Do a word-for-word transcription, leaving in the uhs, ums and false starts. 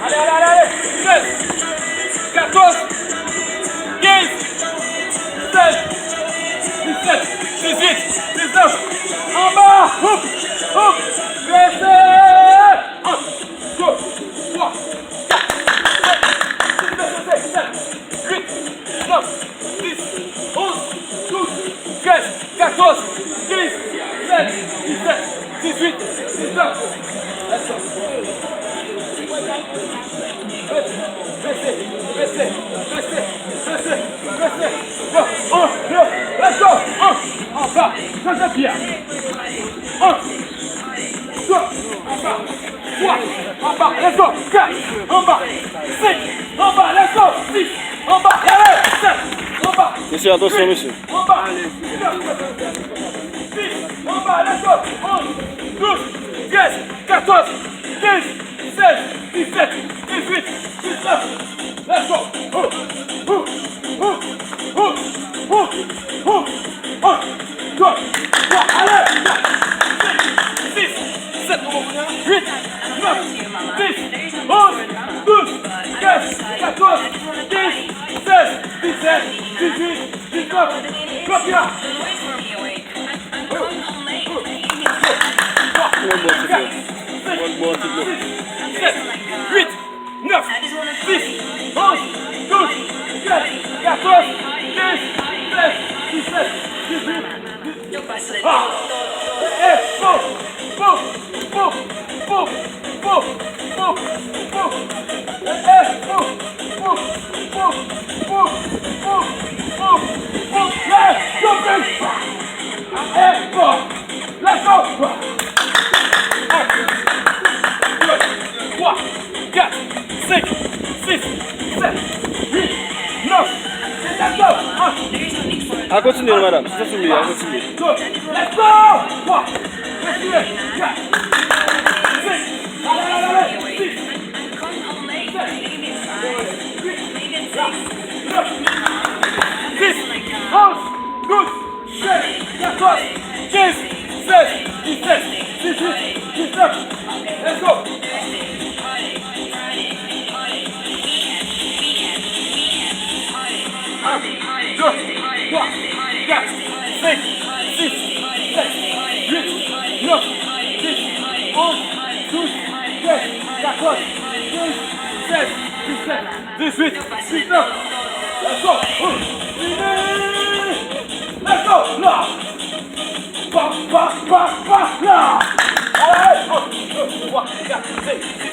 Ale, ale, ale, ale! Sèz, katòz, kenz, sèz, disèt, dizuit, diznèf. Anba! Hop! Hop! Rete! Un, deux, trois, quatre, cinq, six, sept, huit, neuf, dix, onze, douze, treize, quatorze, quinze, seize, dix-sept, dix-huit, dix-neuf. Let's go. Prese, prese, prese, prese, prese. Let's go. Un, anba, chanje pye. Un, deux, anba. Twa, anba, let's go. Kat, anba. Senk, anba, let's go. Sis, anba. Sèt, anba. Mesye, atansyon, mesye. Anba. Nèf, dis, anba, let's go. Onz, douz, trèz, katòz, kenz, sèz, disèt, dizuit, diznèf. Let's go. Hou, hou, hou, hou, hou, hou. Un, deux, trois, ale! Kat, senk, sis, sèt, uit, nèf, dis, onz, douz, trèz, katòz, kenz, sèz, disèt, dizuit, diznèf. Klopya! Yon bon ti pye. Yon bon ti pye. Sèt, uit, nèf, dis, onz, douz, trèz, katòz, kenz, sèz, disèt, dizuit, diznèf. Ah! Eh, eh, po, po, po, po, po, po, po. Eh, eh, po, po, po, po, po, po, po. Eh, yo, ben. Eh, po. Let's go! Un, deux, trois, quatre, cinq, six, sept, huit, neuf. Let's go! Un. A kontinye, madanm. Se sou li, a kontinye. Deux. Let's go! Trois. Respire. Quatre. Cinq. Allez, allez, allez, allez. Six. Sept. Huit. Neuf. Dix. Onze. Douz. Trèz, katòz, kenz, sèz, disèt, dizuit, diznèf. Let's go! Un, deux, trois, quatre, cinq, six, sept, huit, neuf, dix, onze, douz, trèz, katòz, kenz, sèz, disèt, dizuit, diznèf. Let's go! Vini! Let's go! La! Pa, pa, pa, pa, la! Alè! Un, deux, trois, quatre, cinq, six,